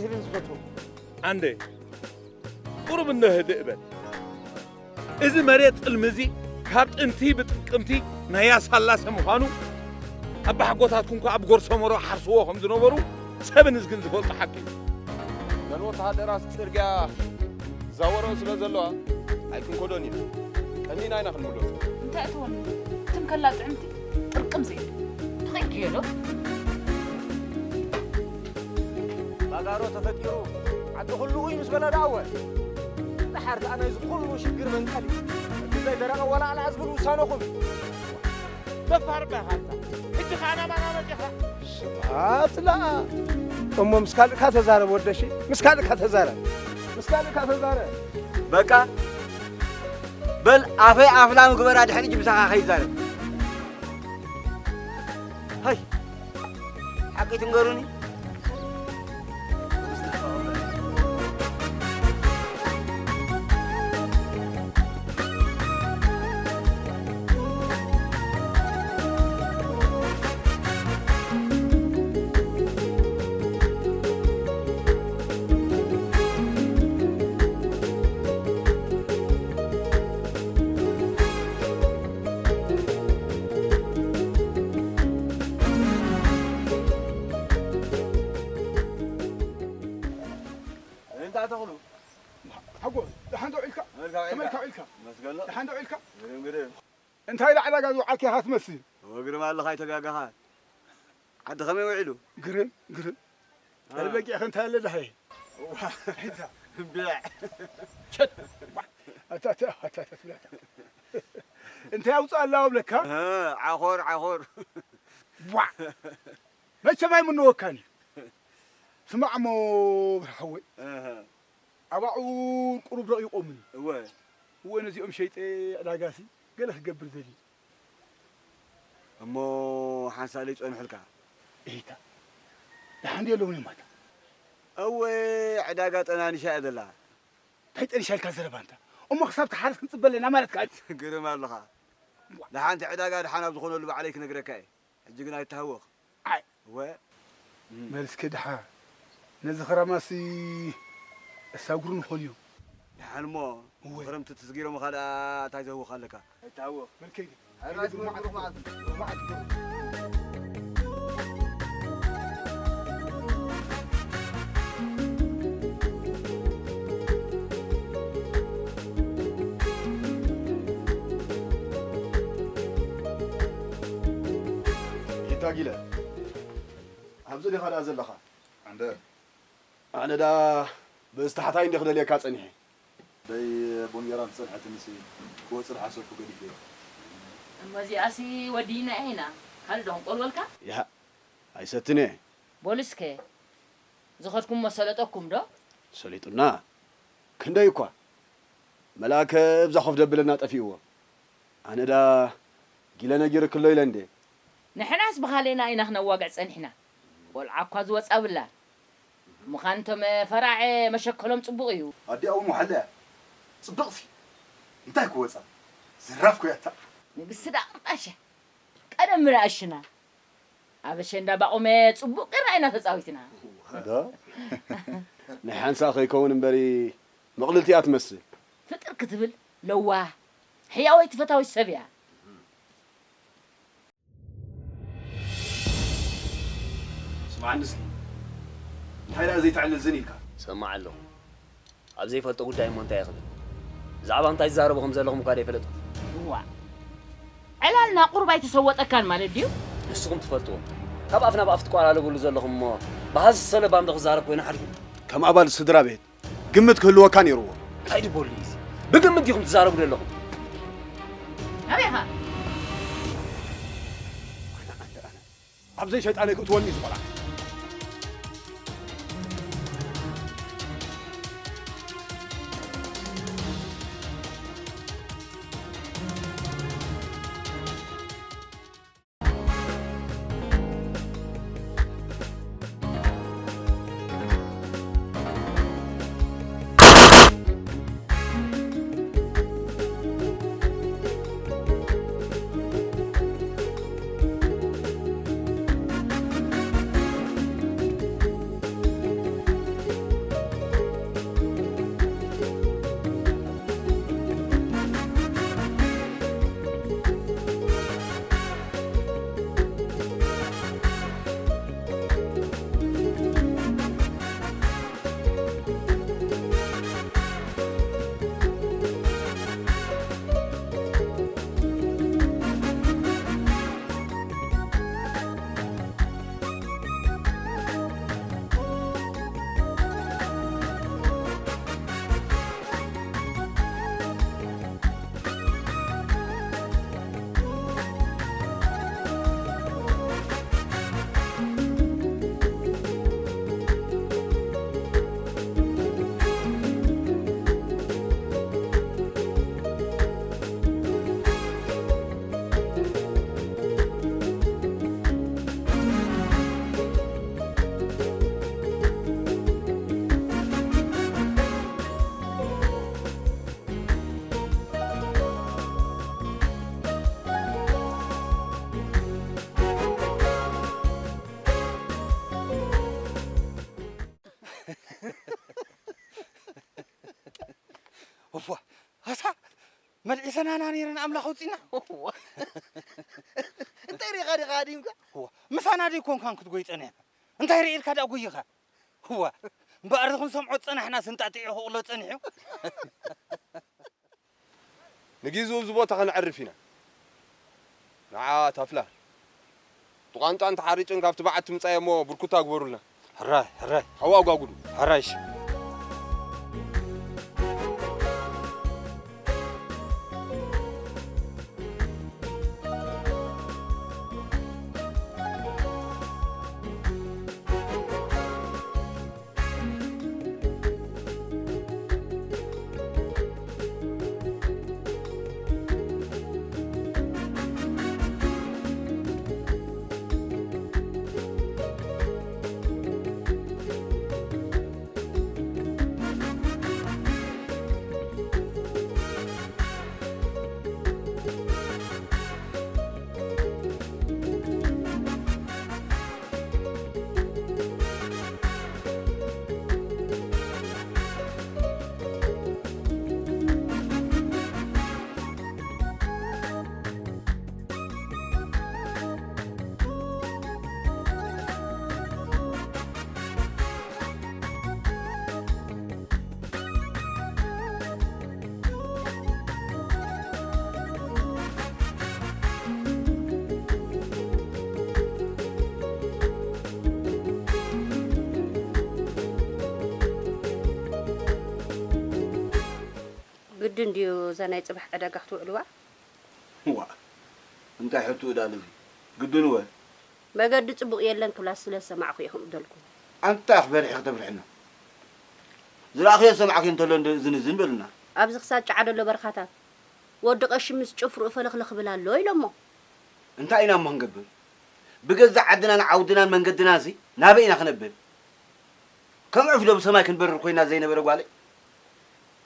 ህብን ዝፈትዎ። ኣንደ ቁሩብ እንዶ ህድእ በል። እዚ መሬት ጽልሚ እዚ ካብ ጥንቲ ብጥቅምቲ ናይ ኣሳላሰ ምዃኑ ኣባሓጎታትኩም ከኣ ኣብ ጎርሶ መሮ ሓርስዎ ከም ዝነበሩ ሰብን እዝግን ዝፈልጦ ሓቂ እዩ። ነን ወተሃደራት ጽርግያ ዛወረኦ ስለ ዘለዋ ኣይክንከዶን ኢና። ቀኒና ኢና ክንምለሶ። እንታይ እትወኒ? ትም ከላ ጥዕምቲ ጥርቅም ዘይብል። ተኸይክዮ ዶ? ባጋሮ ተፈጢሩ ዓዲ ኩሉ እዩ ምስ በለ ደኣወ። ደሓር ከኣ ናይዚ ኩሉ ሽግር መንቀሊ እቲ ዘይደረቐ ወላዕላ ዝብል ውሳነኹም እዩ። ደፋር እባ ኢኻ ኣንታ። ሕጂ ኸኣ ናባና መጺኻ። ኣጽላ። እሞ ምስ ካልእካ ተዛረብ ወደሺ፣ ምስ ካልእካ ተዛረብ። ምስ ካልእካ ተዛረብ። በቃ በል ኣፈይ ኣፍላም ግበራ፣ ድሕሪ ሕጂ ምሳኻ ከይዛረብ። ሃይ ሓቂ ትንገሩኒ። እንታይ ተኽሉ? ሓጎስ፣ ደሓን ዶ ውዒልካ? ከመልካ ውዒልካ? ከመልካ ውዒልካ? መስገን ኣሎ። ደሓን ዶ ውዒልካ? ግርም፣ ግርም። እንታይ ኢላ ዕዳጋ ዝወዓልካ ኢኻ ትመስል? እወ፣ ግርም ኣለኻ፣ ኣይተጋገኻ። ዓዲ ከመይ ውዒሉ? ግርም፣ ግርም። አ። ጠሊ በጊዕኸ እንታይ ኣለ ደሃየ? እዋ፣ እምቢዕ። ሸት። ኣታ፣ ኣታ፣ ኣታ፣ ኣታ ትብላ ኣታ። እንታይ ኣውፅእ ኣላ ኣብለካ? እ፣ ዓኾር፣ ዓኾር። ዋ! መቸም ኣይምነወካን እዩ። ስማዕ እሞ ብርሃወይ፣ እህ። ኣባዑር ቁሩብ ረቒቖምኒ። እወ። እወ፣ ነዚኦም ሸይጠ ዕዳጋሲ ገለ ክገብር ደልየ። እሞ ሓንሳእ ለይጸንሑልካ? እሂታ። ደሓን ድዮ ኣለውን እዮም ኣታ? እወ፣ ዕዳጋ ጠናኒሻ እያ ዘላ። እንታይ ጠኒሻ ኢልካ ዘረባ እንታ? እሞ ክሳብ ትሓርስ ክንጽበ ኣለና ማለትካ? ግርም ኣለኻ። ደሓን እቲ ዕዳጋ ደሓን ኣብ ዝኾነሉ ባዕለይ ክነግረካ እየ። ሕጂ ግን ኣይተሃወኽ። ኣይ። እወ። እም። መልስከ ደሓ። ነዚ ኽራማሲ እሳጉሩ ንኾን እዮም። ደሓን እሞ እወ። ክረምቲ ትስጊሮም ካልኣ እንታይ ዘህውኽ ኣለካ? ኣይተሃወኽ። መልከይ ግን። ኣይ፣ ራስ መዓት፣ መዓት፣ መዓት። ጌታ ጊለ፣ ኣብዚ ዲኻ ደኣ ዘለኻ? ኣንደ። ኣነ ደኣ በዚ ታሕታይ እንደ ክደልየካ ጸኒሐ። ደይ ቦንጌራ ዝጸንሐትንሲ ክወጽእ ዝሓሰብኩ ገዲፈ። እሞ እዚኣሲ ወዲና ኢና። ካልእ ዶ ክንቆልወልካ? ይሃ፣ ኣይሰትን እየ። ቦሊስከ ዝኸድኩሞ ሰለጠኩም ዶ? ሰሊጡና። ክንደይ እኳ። መልኣከ እብዛ ኮፍ ደብለና ጠፊእዎ። ኣነ ዳ ጊለ ነጊርክሎ ኢለ እንዴ። ንሕናስ ብኻሌና ኢና ክነዋግዕ ጸኒሕና። ቆልዓ እኳ ዝወጻ ብላ። ምዃን እቶም ፈራዐ መሸከሎም ጽቡቕ እዩ። ኣዲኣ እውን ወሓለ እያ። ጽብቕሲ። እንታይ ክወጻ? ዘራፍ ኮያታ። ንግስቲ ዳ ቅርጣሽ እያ። ቀደም ንኣሽና። ኣብ ኣሸንዳ ባቑመ ጽቡቕ ጌርና ኢና ተጻዊትና። ዶ? ናይ ሓንሳእ ከይከውን እምበሪ ምቕልልቲ እያ ትመስል። ፍጥር ክትብል ለዋህ፣ ሕያወይቲ ፈታዊት ሰብ እያ። ስምዓኒ እስኪ፣ እንታይ ደኣ ዘይተዕልል ዝን ኢልካ? ሰማዕ ኣለኹ። ኣብ ዘይፈልጦ ጉዳይ እሞ እንታይ እየ ክብል? ብዛዕባ እንታይ ትዛረቡ ከም ዘለኹም እኳ ደይፈለጥኩ። እዋእ! ዕላልና ቁሩብ ኣይተሰወጠካን ማለት ድዩ? ንስኹም ትፈልጥዎ። ካብ ኣፍ ናብ ኣፍ ትቆላለብሉ ዘለኹም እሞ፣ ብሃዚ ሰለባም ዶ ክዛረብ ኮይኑ ሓዲጉ? ከም ኣባል ስድራ ቤት፣ ግምት ክህልወካ ነይርዎ። እንታይ ድዩ ቦሊስ? ብግምት ዲኹም ትዛረቡ ዘለኹም? ኣበይ ኢኻ? ኣነ፣ ኣነ፣ ኣነ። ኣብ ዘይሸይጣነይ ክእትወኒ እዩ ዝኽእላ። መልዒሰናና ነይረን ኣምላኽ ኣውፂና። እንታይ ሪኻ ዲኻ ሃዲምካ? እዋ፣ ምሳና ዶ ኣይኮንካን ክትጎይ ጸኒሕካ? እንታይ ርኢልካ ደኣ ጎይኻ? እዋ፣ እምበኣር ክንሰምዖ ዝጸናሕና ስንጣጢዑ ክቕሎ ጸኒሑ። ንጊዝኡ ኣብዚ ቦታ ከነዕርፍ ኢና። ንዓ ታፍላ፣ ብቋንጣን ተሓሪጭን ካብቲ በዓቲ ምጻየ እሞ ብርኩታ ግበሩልና። ሕራይ፣ ሕራይ። ሓዋ ኣጓጉዱ። ሕራይ፣ እሺ። ግድን ድዩ እዛ ናይ ጽባሕ ዕዳጋ ክትውዕልዋ? ዋእ፣ እንታይ ሕቶ እዩ ደኣ እዚ? ግድን እወ። መገዲ ጽቡቕ የለን ክብላ ስለ ዝሰማዕኩ እየ ከምኡ ዝበልኩ። ኣንታ ኣፍ በሊሕ ከተፍርሕና። ዝረኣኽዮ ዝሰማዕክዮ እንተሎ እንዶ እዝን እዝን በሉና። ኣብዚ ክሳድ ጨዓ ዘሎ በርኻታት ወዲ ቀሺ ምስ ጭፍርኡ ፈለኽለኽ ይብል ኣሎ ኢሎሞ። እንታይ ኢና እሞ ክንገብር? ብገዛእ ዓድናን ዓውድናን መንገድናንሲ ናበይ ኢና ክነብል? ከም ዑፍ ዶ ብሰማይ ክንበርር ኮይና ዘይነበረ ጓለይ?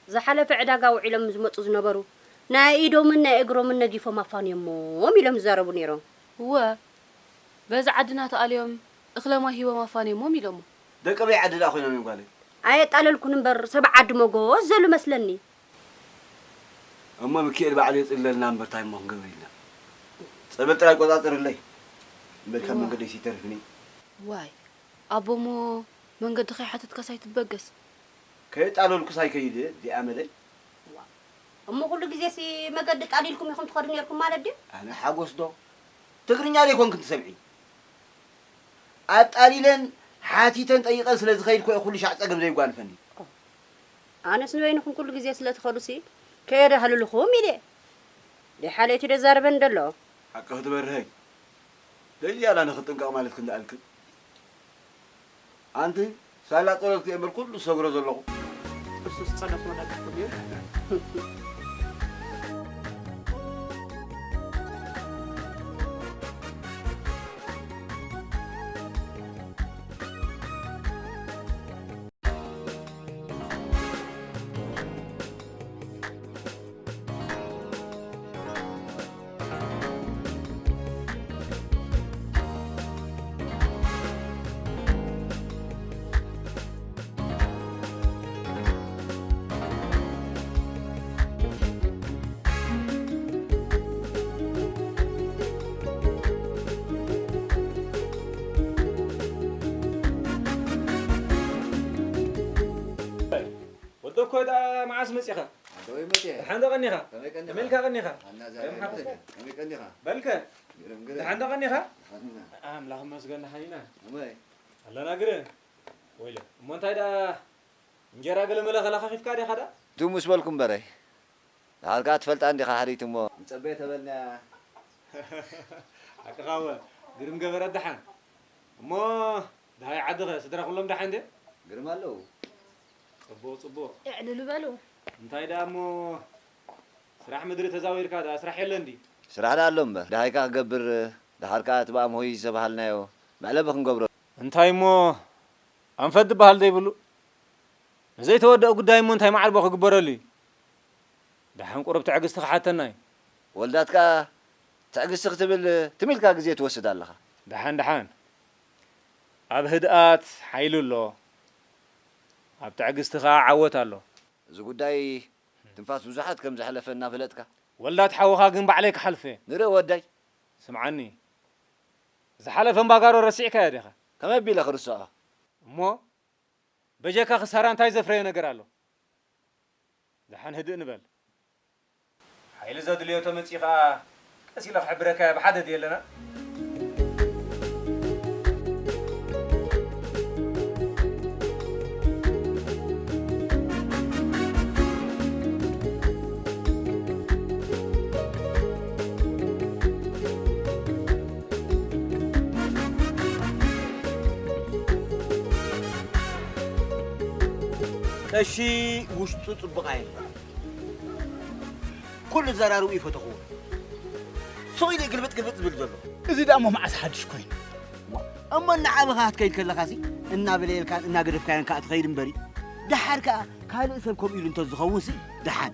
ዝሓለፈ ዕዳጋ ውዒሎም ዝመጹ ዝነበሩ ናይ ኢዶምን ናይ እግሮምን ነጊፎም ኣፋንዮሞም ኢሎም ዝዛረቡ ነይሮም። እወ፣ በዚ ዓድና ተኣልዮም እኽለ ማይ ሂቦም ኣፋንዮሞም ኢሎሞ። ደቂ በይ ዓዲ ደኣ ኮይኖም እዮም ጓለይ? ኣየጣለልኩን እምበር ሰብ ዓዲ መጎስ ዘሉ መስለኒ። እሞ ሚኪኤል ባዕሉ የጽልለልና እምበር ታይ እሞ ክንገብር ኢልና። ጸበል ጥራይ ቆጻጽርለይ እምበልካ እዋ። መንገደይሲ ይተርፍኒ። ዋይ፣ ኣቦሞ መንገዲ ከይሓተትካስ ኣይትበገስ። ከየጣለልኩስ ኣይከይድን፣ እዚኣ መለይ። እሞ ኩሉ ግዜሲ መገዲ ጣሊልኩም ኢኹም ትኸዱ ነይርኩም ማለት ድዩ? ኣነ ሓጎስ ዶ? ትግርኛ ዶ ኣይኮንክን ትሰምዒ? ኣጣሊለን ሓቲተን ጠይቐን ስለ ዝኸይድ ኮ ኩሉ ሻዕ ጸገም ዘይጓንፈኒ። ኣነስ ንበይንኹም ኩሉ ግዜ ስለ ትኸዱሲ ከየድሃልልኹም ኢለ። ደሓለይቲ ዶ ዛረበን ደሎ? ሓቂ ክትበርሀይ። ደይ ያላ ንኽጥንቀቕ ማለት ክንደኣልክን። ኣንቲ ሳላ ጸሎት ክእምር ኩሉ ዝሰግሮ ዘለኹ። እሱስ ጸሎት መለክኩም እዩ። ወዲ እኮ ደኣ መዓስ መጺኻ? ኣደወይ መጽየ። ደሓን ዶ ቀኒኻ? ከመይ ቀኒኻ? ከመይ ኢልካ ቀኒኻ? ኣና ዛሬ ከም ሓፈስ። ከመይ ቀኒኻ? በልከ። ግርም ግርም። ደሓን ዶ ቀኒኻ? ደሓን ኢና። ኣምላኽ ይመስገን ደሓን ኢና። ከመይ? ኣለና ግርም። ወይለ። እሞ እንታይ ደኣ እንጀራ ገለ መለ ከለኻኺፍካ ዲኻ ደኣ? ትሙ ምስ በልኩ እምበረይ። ደሓር ከኣ ትፈልጣ እንዲኻ ሓሪት እሞ። ንጸበየ ተበልና። ሓቅኻ እወ። ግርም ገበረት ደሓን። እሞ ደሃይ ዓድኸ ስድራ ኩሎም ደሓን ድዮም? ግርም ኣለዉ። ጽቡቕ፣ ጽቡቕ። እዕልል በሉ። እንታይ ደኣ እሞ ስራሕ ምድሪ ተዛዊርካ ደኣ ስራሕ የለን ድዩ? ስራሕ ደኣ ኣሎ እምበር፣ ደሃይካ ክገብር፣ ደሓር ከኣ እቲ ብኣምሆይ ዝተባሃልናዮ መዕለቢ ክንገብሮ። እንታይ እሞ ኣንፈት ዝበሃል ዘይብሉ? ንዘይተወደአ ጉዳይ እሞ እንታይ ማዕርቦ ክግበረሉ እዩ? ደሓን ቁሩብ ትዕግስቲ ክሓተና እዩ። ወልዳት ከኣ ትዕግስቲ ክትብል ትም ኢልካ ግዜ ትወስድ ኣለኻ። ደሓን ደሓን። ኣብ ህድኣት ሓይሊ ኣሎ፣ ኣብ ትዕግስቲ ከኣ ዓወት ኣሎ። እዚ ጉዳይ ትንፋስ ብዙሓት ከም ዘሕለፈ እናፈለጥካ። ወላድ ሓውኻ ግን ባዕለይ ክሓልፎ እየ። ንርኢ ወዳይ። ስምዓኒ። ዝሓለፈ እምባጋሮ ረሲዕካዮ ዲኻ? ከመይ ኣቢለ ክርስዖ? እሞ በጀካ ክሳራ እንታይ ዘፍረዮ ነገር ኣሎ? ደሓን ህድእ ንበል። ሓይሊ ዘድልዮ ተመጺኡ ኸኣ ቀስ ኢለ ክሕብረካ እየ፣ ብሓደ ድየ ኣለና። ቀሺ ውሽጡ ጽቡቕ ኣይነበረን። ኩሉ ዘራርቡ ይፈተኽዎ። ስቕ ኢሉ ግልብጥ ግልብጥ ዝብል ዘሎ። እዚ ደኣ እሞ መዓስ ሓድሽ ኮይኑ? እሞ እናዓበኻ ክትከይድ ከለኻሲ እናበለየልካን እናገደፍካዮን ከኣ ትኸይድ እምበሪ። ደሓር ከኣ ካልእ ሰብ ከምኡ ኢሉ እንተዝኸውንሲ ደሓን።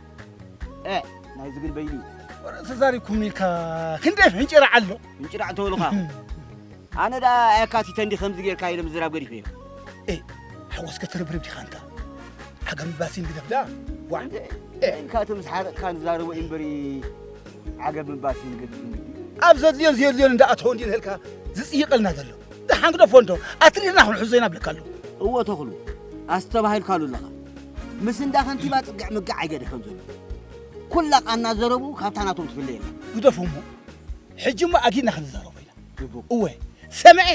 እ፣ ናይዚ ግን በይኑ እዩ። ወረ ተዛሪብኩም ኢልካ ክንደይ ፍንጭራዕ ኣሎ? ፍንጭራዕ ተበሉኻ። ኣነ ደኣ ኣየካቲተን ድየ ከምዚ ጌርካ ኢለ ምዝራብ ገዲፈዮ። ኤ፣ ሓጎስ ከተረብርብ ዲኻ ኣንታ? ዓገብ ምባሲ ንግደፍ ደኣ። ዋዕ። እንተ፣ ኤ። ኢልካ እቲ ምስ ሓረቕካ ንዛረቦ እዩ እምበሪ፣ ዓገብ ምባሲ ንግደፍ እንግዲ። ኣብ ዘድልዮን ዘየድልዮን እንዳኣተወ እንዲ ንህልካ ዝጽይቐልና ዘሎ። ደሓን ግደፎ እንዶ፣ ኣትሪርና ክንሕዞ ኢና እብለካ ኣለኹ። እወ ተኽሉ፣ ኣስተባሂልካሉ ኣለኻ። ምስ እንዳ ከንቲባ ጽግዕ ምግዕ ኣይገደፈን ዘሎ። ኩላ ቃና ዘረቡ ካብታ ናቶም ትፍለ የለን። ግደፎ እሞ፣ ሕጂ እሞ ኣጊድና ክንዛረቦ ኢና። ግቡእ። እወ፣ ሰምዐ፣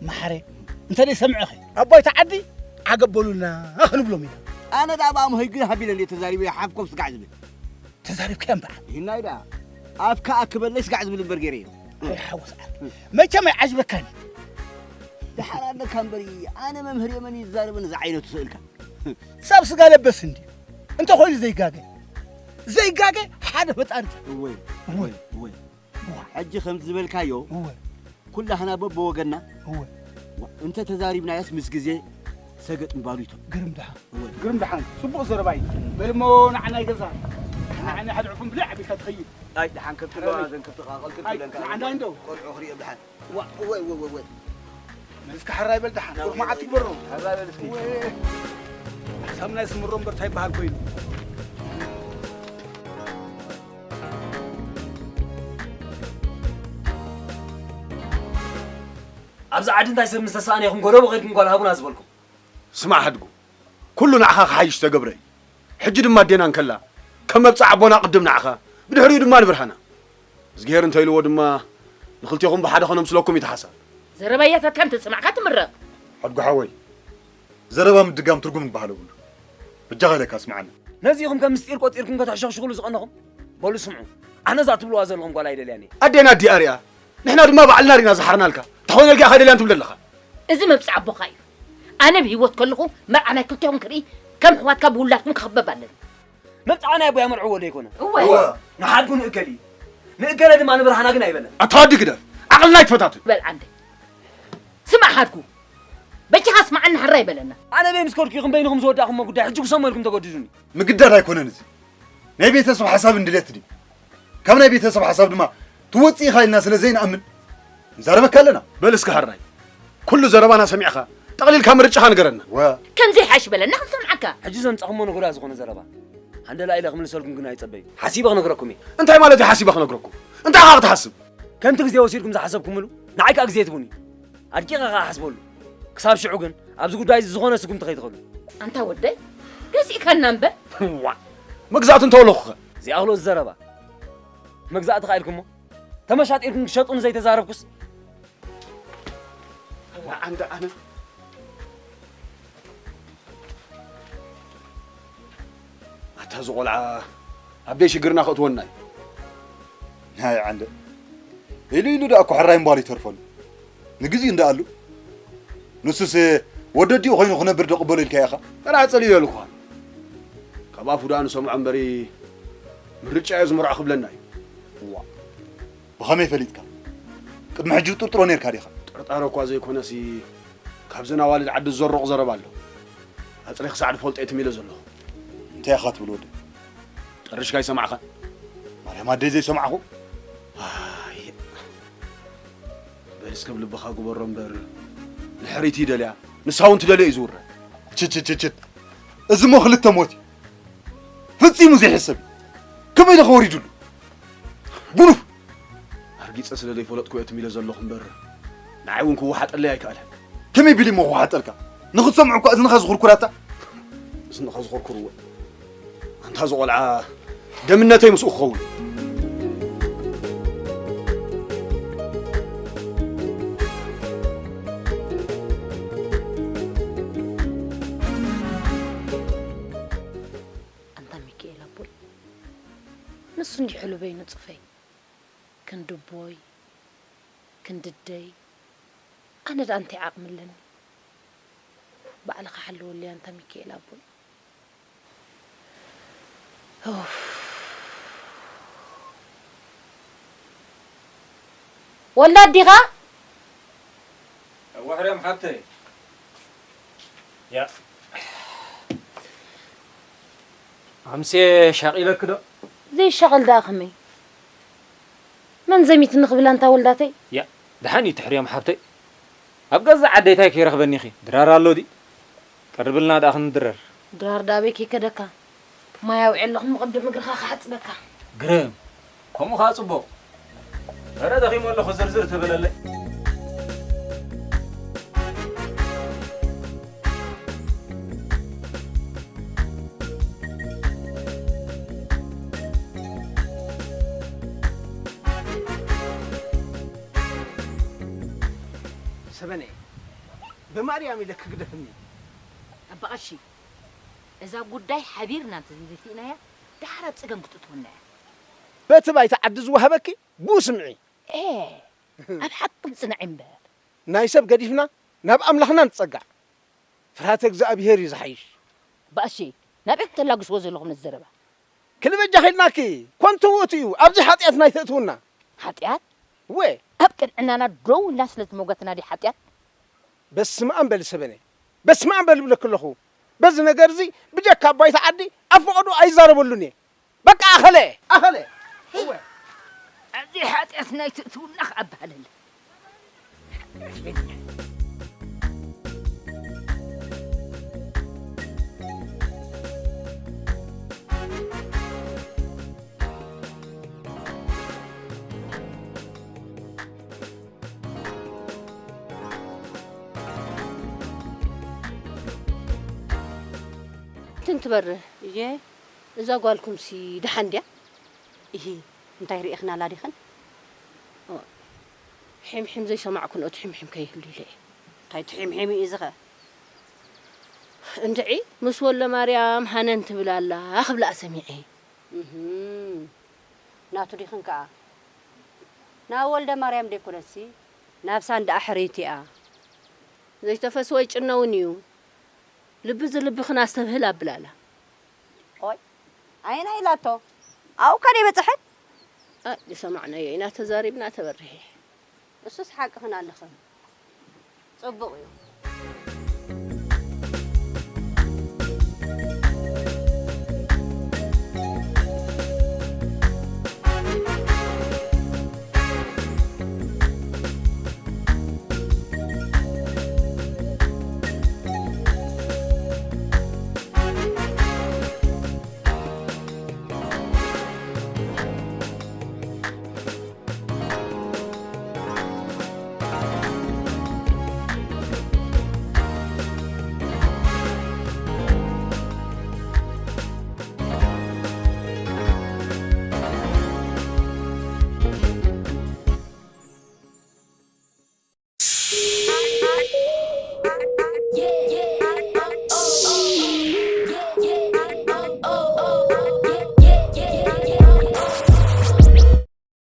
መሓረ፣ እንተ ደይ ሰምዐኸ? ኣቦይ ተዓዲ ዓገብ በሉልና ክንብሎም ኢና። ኣነ ደኣ ብኣም ሆይ ግዳ ሃቢለ እንዴ ተዛሪበ ሓፍኮም ስጋዕ ዝብል። ተዛሪብካዮ እምበኣር። ይህናይ ደኣ፣ ኣፍካ ኣክበለይ ስጋዕ ዝብል እምበር ገይረ እየ። ኣይ ሓወስ ዓርኪ። መቸም ኣይዓጅበካን እዩ። ደሓር ኣለካ እምበሪ፣ ኣነ መምህር የመን እዩ ዝዛረበኒ እዚ ዓይነቱ ስእልካ። ሰብ ስጋ ለበስ እንድዩ። እንተ ኾይኑ ዘይጋገ። ዘይጋገ ሓደ ፈጣሪ። እወይ፣ እወይ፣ እወይ። እወ። ሕጂ ከም ዝበልካዮ፣ እወ። ኩላህና በብወገንና፣ እወ። ዋ፣ እንተ ተዛሪብናዮስ ምስ ግዜ ሰገጥ ምባሉ ይቶ። ግርም ደሓን። እወ። ግርም ደሓን። ጽቡቕ ዘረባ እዩ። በል እሞ ንዓናይ ገዛ። ንዓናይ ሓደ ዕፉን ብልዕ ኣቢልካ ትኸይድ። ኣይ፣ ደሓን ከብቲ ኣለዋ፣ ኣለኒ። ዘን ከብቲ ኸዓ ቀልቅል ኣይ፣ ትብለን ከኣ ንዓንዳ ኣለዋ። እንዶ። ቆልዑ ክርእዮም ደሓን። ዋ፣ እወ፣ እወ፣ እወ፣ እወ። እስኪ ሕራይ በል ደሓን፣ ናብ ሩቕ መዓት ገዛ ትግበሮ። ሕራይ በል እስኪ። እወ። ሓሳብ ናይ ስምሮ እምበር እንታይ ይበሃል ኮይኑ። ኣብዚ ዓዲ እንታይ ሰብ ምስ ተሳእነ ኢኹም ጎደቦ ከይድኩም ጓል ሃቡና ዝበልኩም? ስማዕ ሓድጉ፣ ኩሉ ንዓኻ ክሓይሽ ዝተገብረ እዩ። ሕጂ ድማ ኣዴና እንከላ፣ ከም መብጽዓ ኣቦና ቅድም ንዓኻ፣ ብድሕሪኡ ድማ ንብርሃና። እዝግሄር እንተ ኢልዎ ድማ፣ ንኽልቴኹም ብሓደ ከነምስለኩም እዩ እቲ ሓሳብ። ዘረባያታትካ እንተሰማዕካ ትምረቕ። ሓድጉ ሓወይ፣ ዘረባ ምድጋም ትርጉም ዝበሃል የብሉ። በጃኻ ኢለካ ስምዓኒ። ነዚ ኢኹም ከም ምስጢር ቆጺርኩም ከተሕሸኽሽኹሉ ዝቐነኹም? በሉ ስምዑ። ኣነ እዛ ትብልዋ ዘለኹም ጓል ኣይደልያን እየ። ኣዴና ኣዲኣ ሪኣ፣ ንሕና ድማ ባዕልና ሪና ዝሓርናልካ። ተኾይነልካ ኢኻ ደልያን ትብል ኣለኻ። እዚ መብጽዓ ኣቦኻ እዩ። ኣነ ብህይወት ከለኹ መርዓ ናይ ክልቴኹም ክርኢ ከም ኣሕዋትካ ብውላድኩም ክኽበብ ኣለኒ። መብጽዓ ናይ ኣቦይ ኣመርዕዎ ዶ ኣይኮነ? እወ። እወ። ንሓድጉ ንእከሊ፣ ንእከለ ድማ ንብርሃና ግን ኣይበለን። ኣታ ወዲ ግደፍ፣ ዓቕልና ኣይትፈታትን። በል ዓንደ። ስማዕ ሓድጉ፣ በጃኻ ስማዓኒ ሕራይ በለና። ኣነ በይ ምስ ከድኩ ኢኹም በይንኹም ዝወዳእኹሞ ጉዳይ ሕጂ ክሰሞ ኢልኩም ተገድዱኒ። ምግዳድ ኣይኮነን እዚ። ናይ ቤተሰብ ሓሳብን ድሌትን እዩ። ካብ ናይ ቤተሰብ ሓሳብ ድማ ትወጽእ ኢኻ ኢልና ስለ ዘይንኣምን ንዛረበካ ኣለና። በል እስከ ሕራይ፣ ኩሉ ዘረባና ሰሚዕኻ ጠቕሊልካ ምርጫኻ ንገረና። ወ- ከምዚ ይሓይሽ በለና ክንሰምዓካ። ሕጂ ዘምጻኹሞ ነጎዳ ዝኾነ ዘረባ ሃንደላ ኢለ ክምልሰልኩም ግን ኣይጸበዩ። ሓሲበ ክነግረኩም እየ። እንታይ ማለት እዩ ሓሲበ ክነግረኩም? እንታይ ኢኻ ክትሓስብ? ከምቲ ግዜ ወሲድኩም ዝሓሰብኩምሉ ንዓይ ከኣ ግዜ ትቡኒ። ኣድቂቐ ከኣ ሓስበሉ። ክሳብ ሽዑ ግን ኣብዚ ጉዳይ እዚ ዝኾነ ስጉምቲ ከይትኸዱ። ኣንታ ወደይ፣ ገዚእካና እምበር። ዋ፣ መግዛእቲ እንተበለኹኸ? ዘይኣኽሎ ዘረባ። መግዛእቲ ከኣ ኢልኩሞ? ተመሻጢርኩም ክሸጡኒ ዘይተዛረብኩስ? ኣነ ዓንዲ ኣነ። ኣታ እዚ ቆልዓ ኣበይ ሽግርና ከእትወና እዩ? ናይ ዓንደ። ኢሉ ኢሉ ደኣ እኮ ሕራይ ምባሉ ይተርፈሉ። ንግዜኡ እንዳኣሉ። ንሱስ ወዲ ኣዲኡ ኮይኑ ክነብር ዶ ቅበሎ ኢልካ ኢኻ? ጥራሕ ጸሊኡ ኢልኳ። ካብ ኣፉ ደኣ ንሰምዖ እምበሪ ምርጫ እየ ዝመርዖ ክብለና እዩ። እዋ። ብኸመይ ፈሊጥካ? ቅድሚ ሕጂ ትጥርጥሮ ኔርካ ዲኻ? ጥርጣረ እኳ ዘይኮነሲ፣ ካብዘን ኣዋልድ ዓዲ ዝዘረቑ ዘረባ ኣሎ። ኣጽሪኺ ክሳዕ ዝፈልጦ እየ ትም ኢለ ዘለኹ። እንታይ ኢኻ ትብል ወደይ? ጠርሽካ ኣይሰማዕኻን? ማርያም ኣደይ ዘይሰማዕኹ? ኣየ። በል እስከ ብልብኻ ግበሮ እምበር፣ ንሕሪት እዩ ደልያ፣ ንሳ እውን ትደልዮ እዩ ዝውረ። ችችችችት። እዚ እሞ ክልተ ሞት እዩ። ፈጺሙ ዘይሕሰብ እዩ። ከመይ ኢለ ከወሪድሉ? ጉኑፍ! ኣርጊጸ ስለ ዘይፈለጥኩ እየ ትም ኢለ ዘለኹ እምበር፣ ንዓይ እውን ክወሓጠለይ ኣይከኣለን። ከመይ ቢሉ እሞ ክወሓጠልካ? ንኽትሰምዖ እኳ እዝንኻ ዝኹርኩራታ። እዝንኻ ዝኹርኩርዎ። ኣንታ እዚ ቆልዓ ደምነተይ ምስኡ ክኸውን። ኣንታ ሚካኤል ኣቦይ፣ ንሱ እንዲ ሕሉፈይ ንጹፈይ፣ ክንዲ ኣቦይ፣ ክንዲ ኣደይ፣ ኣነ ደኣ እንታይ ዓቕሚ ኣለኒ? ባዕልኻ ሓልወለይ ኣንታ ሚካኤል ኣቦይ። ኡፍ። ወልዳ ኣዲኻ? እወ፣ ሕርያም ሓብተይ። ያ። ኣምሴ ሻቒለኪ ዶ? ዘይሻቐል ደኣ ከመይ? መን ዘሚትኒ ክብል ኣንታ ወልዳተይ? ያ፣ ደሓን እዩ ትሕርዮም ሓብተይ። ኣብ ገዛእ ዓደይ ታይ ከይረኽበኒ ኢኺ? ድራር ኣሎ ድዩ? ቀርብልና ደኣ ክንድረር። ድራር ደኣ ኣበይ ከይከደካ? ማይ ኣውዒ ኣለኹ፣ ምቕድም እግርኻ ክሓጽበካ። ግርም። ከምኡ ኸኣ ጽቡቕ። እረ ደኺመ ኣለኹ፣ ዝርዝር ተበለለይ። ሰበነይ፣ ብማርያም ኢለኪ ግደፍኒ። ኣባ ቀሺ፣ እዛ ጉዳይ ሓቢርና እንተዘይደፊእናያ፣ ደሓር ኣብ ጸገም ክትእትወና እያ። በቲ ባይታ ዓዲ ዝወሃበኪ ብኡ ስምዒ። ኤ፣ ኣብ ሓቂ ምጽናዕ እምበር። ናይ ሰብ ገዲፍና ናብ ኣምላኽና ንጸጋዕ። ፍርሃተ እግዚኣብሄር እዩ ዝሓይሽ። ኣባ ቀሺ፣ ናበይ ክተላግስዎ ዘለኹም ነዚ ዘረባ? ክንበጃ ኺድናኪ፣ ኮንቱ ውእቱ እዩ፣ ኣብዚ ሓጢኣት ናይ ተእትውና። ሓጢኣት? እወ። ኣብ ቅንዕናና ደው ኢልና ስለ ዝሞገትና ድዩ ሓጢኣት? በስመ ኣብ በሊ ሰበነ፣ በስመ ኣብ በሊ ብለኪ ኣለኹ። በዚ ነገር እዚ ብጀካ ኣባይቲ ዓዲ ኣብ ፈቐዶ ኣይዛረበሉን እየ። በቃ ኣኸለ፣ ኣኸለ። እወ። ኣብዚ ሓጢኣት ናይ ትእትውና ከኣ ኣባህለለ። እንትን ትበርህ። እየ። እዛ ጓልኩምሲ ደሓን ድያ? እሂ፣ እንታይ ርኢኽናላ ዲኽን? ኦ፣ ሒምሒም ዘይሰማዕኩ ንእቱ ሒምሒም ከይህሉ ኢለ እየ። እንታይ ትሒምሒም እዩ እዚኸ? እንድዒ፣ ምስ ወልደ ማርያም ሃነን ትብል ኣላ ክብልኣ ሰሚዐ። እህም፣ ናቱ ዲኽን ከኣ? ናብ ወልደ ማርያም ደይኮነትሲ፣ ናብ ሳንድኣ ሕርይቲ እያ። ዘይተፈስወ ይጭነውን እዩ። ልቢ ዝልብኽን ኣስተብህል ኣብላላ። ኦይ፣ ኣየናይ ኢላቶ? ኣብኡ ከ ደይበጽሐት? ኣይ፣ ዝሰማዕናዮ ኢና ተዛሪብና ተበርሄ። እሱስ ሓቅኽን ኣለኽን። ጽቡቕ እዩ።